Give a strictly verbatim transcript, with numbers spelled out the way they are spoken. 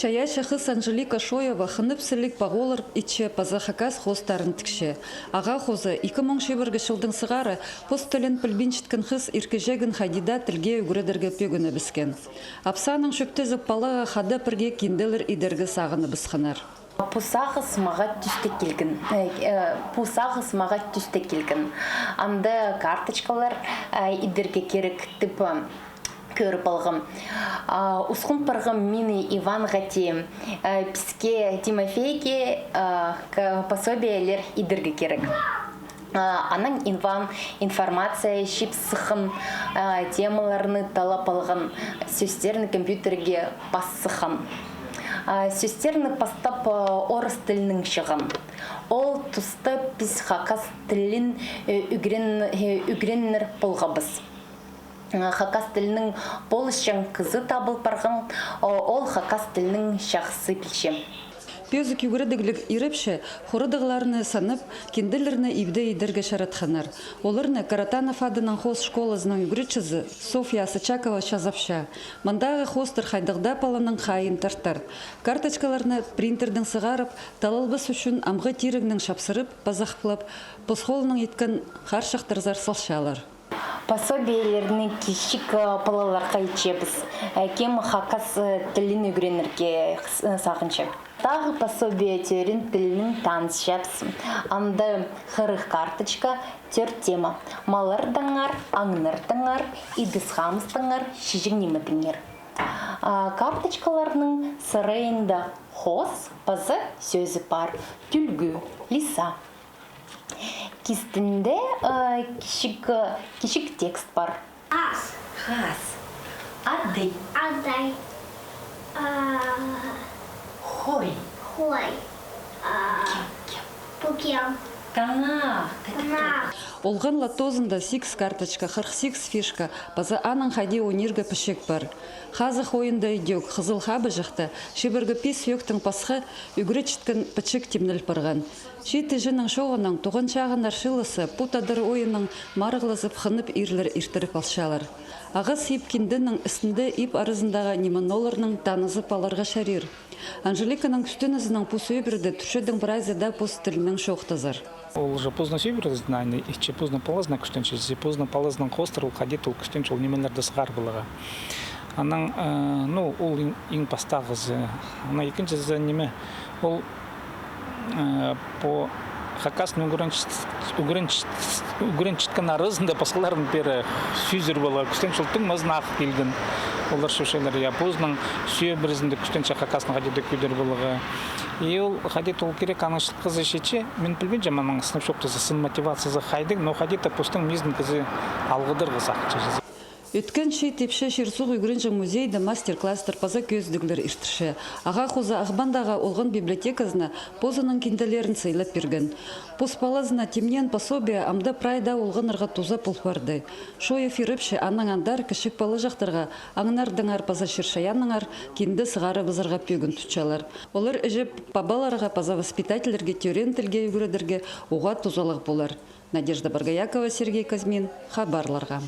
Чайаачы хыс Анжелика Шоева хынып сіліг пағолар итче паза хакас хоостарын тікче. Ағаа хоза ікі муң чибіргі чылдаң сығара пос тілін пілбинчеткен хыс ир кічігін хайди даа тілге ӱгредерге пӧгінібіскен. Апсааның чӧптезі палаға хада пірге кинделер идерге сағыныбысханнар. Пу сағыс мағаа тӱсте килген. Э, э, пу сағыс мағаа тӱсте килген. Анда карточкалар, э, идерге кирек тіп, э, кӧріп алғам. А, усхун парғам мині Иванға тее, э, піске, Тимофейге, э, к-, пособиелер идерге кирек. А, анаң Иван информация чыып сыххан, а, темаларны таллап алған, сӧстерні компьютерге пас сыххан. А, сӧстерні пастап, а, орыс тілінең чыған. Ол туста піс хакас тілін, э, ӱгрен-, э, ӱгренер полғабыс. Хакас тілінің полысчаң кізі табыл парған, о-, ол хакас тілінің чахсы пілче. Пӧзік ӱгредігліг ирепчі хорыдағларны санап, кинделерні ибде идерге чаратханнар. Оларны Каратанов адынаң хоос школазының ӱгретчізі Софья Асычакова чазапча. Мындағы хоостар хайдағ даа паланың хайиин тартар. Карточкаларны принтердең сығарып, талалбас ӱчӱн амғы тирігнең чапсырып, пазахплап, пос холынаң иткен харчахтарзар салчалар. Пособиелерні кічіг, э, палаларға итчебіс. Э, кем хакас, э, тілін ӱгренерге, э, сағынча. Тағы пособие тӧреен тілінең танысчабыс. Анда хырых карточка, тӧрт тема. Маллардаңар, аңнардаңар, идіс-хамыстаңар, чиҷең нимедеңер. А, карточкаларның сарайында хоос паза сӧзі пар. Тӱлгӱ, лиса. Кистінде, э, кічіг, кічіг текст пар. Хас. Хас. Адай. Адай. А, хой. Хой. А, пу кем? Пу кем? Таңах. Таңах. Олған ла тозында сигіс карточка, хырых сигіс фишка, паза анаң хайди ойнирға пічік пар. Хазых ойында идӧк, хызыл хабыҷахта, чибіргі пис сӧӧктең пасха, ӱгретчеткен пічік тимнел парған. Чиит іҷенің чооғынаң туған чағыннар чыылызы пу тадар ойыннаң марығлазып, хынып ирлер иртіріп алчалар. Ағас иб кинденің істінде иб аразындағы ниме-ноларнаң танызып аларға чарир. Анжеликаның кӱстенізінең пу сӧбіреде тӱрчедең прайзы даа пос тілінең чоохтазар. Ол же позының сӧбірезінең, аны итче позының палазынаң кӱстенче, позының палазынаң хоостыра ол хайди-да ол кӱстенче ол нимелерді сығарып аларға. Анаң, э, ну, ол иң, иң пастағызы. Анаң ікінҷізі ниме, ол, э, по хакаснаң ӱгренчет-, ӱгренчет-, ӱгренчеткен аразында пасхаларны пеер сӱзір поларға кӱстенче, ол тың мазын ағыл килген. Олар чоохтаҷаңнар, я, позының сӧбірезінде кӱстенче хакаснаң хайди-да кӧдір поларға. И ол хайди-да ол кирек, аның чылғызы читче, мин пілбинчем, аның сынап чоохтаза, сын мотивациязы хайдағ, но хайди-да постың мизін кізі алғыдарға сағынча. Ӧткенҷі тепче чир-суғ ӱгренҷең музейде мастер-класстар паза кӧзідіглер иртірче. Ағаа хоза Ағбандағы олған библиотеказына позының кинделерін сыйлап пирген. Пос палазына тимнеен пособие амды прай даа олғаннарға туза пол парды. Шоев ирепчі анаң андар кічіг палаҷахтарға аңнардаңар паза чир-чайааннаңар кинде сығарыбызарға пӧгін тутчалар. Олар іҷе-пабаларға паза воспитательлерге тӧреен тілге ӱгредерге уғаа тузалығ полар. Надежда Боргоякова, Сергей Козьмин, хабарларға.